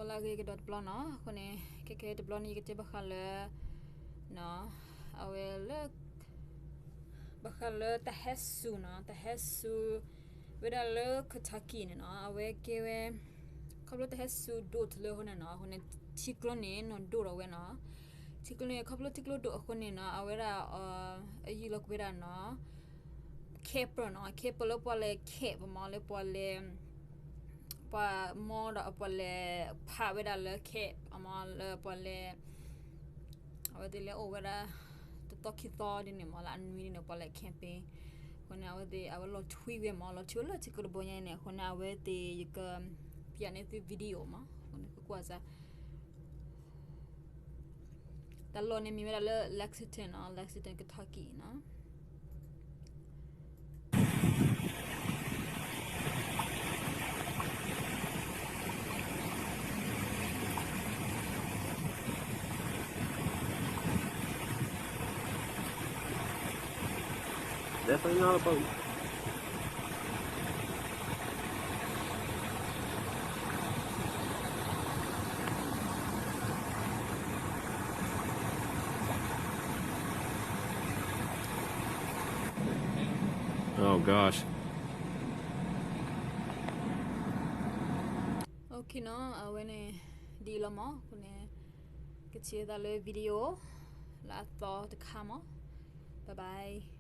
လၢအဂ့ၤကဒီးတဘျီနီၤ. အဃိန့ၣ် ခဲခဲတဘျီန့ၣ် ယကတဲဘၣ်ဃးလၢ နီၤ အဝဲလၢ ဘၣ်ဃးလၢတၢ်ဟဲစူၤနီၤ, တၢ်ဟဲစူၤ ဝဲဒၣ်လၢ Kentucky န့ၣ်နီၤ, အဝဲကဲဝဲ ခီဖျိတၢ်ဟဲစူၤဒိၣ်တုၤလၢအဃိန့ၣ်နီၤ, အဃိန့ၣ် ထံကျိန့ၣ်နီၤဒိၣ်ထီၣ်ဝဲနီၤ. ထံကျိန့ၣ် ခီဖျိထံကျိဒိၣ်အဃိန့ၣ်နီၤ, အဝဲဒၣ် အယံာ်လီၤကွံာ်ဝဲဒၣ်နီၤ camper နီၤ, camper လၢပှၤလဲၤ camp မ့ၢ် လၢပှၤလဲၤ ပှၤမ့ၢ်ဒီးပှၤလဲၤဖးဝဲဒၣ်လၢ camp မ့ၢ် လၢပှၤလဲၤ အဝဲသ့ၣ်လဲၤအိၣ်ဝဲဒၣ် တသီခံသီဒ်န့ၣ်မ့ၢ် လၢအနွံဒ်န့ၣ် ပှၤလဲၤ camping. အဃိန့ၣ် အဝဲသ့ၣ် အဝဲလီၤထွံဝဲမ့ၢ် လီၤထွံဝဲလၢထံကျိတဘိညါအံၤန့ၣ် အဃိန့ၣ် အဝဲသ့ၣ် ယက ပျးန့ၢ်သု video မ့ၢ် အဃိန့ၣ် ကကွၢ်စၢ် တၢ်လီၢ်န့ၣ်မ့ၢ်ဝဲဒၣ်လၢ Lexington နီၤ, Lexington Kentucky နီၤ. Definitely not a boat. Oh gosh. Okay နီၤ, အဝဲန့ၣ် ဒ်အံၤလီၤမ့ၢ်, အဃိန့ၣ် ကထံၣ်သးလၢ video လၢအသီတခါမ့ၢ်. Bye bye.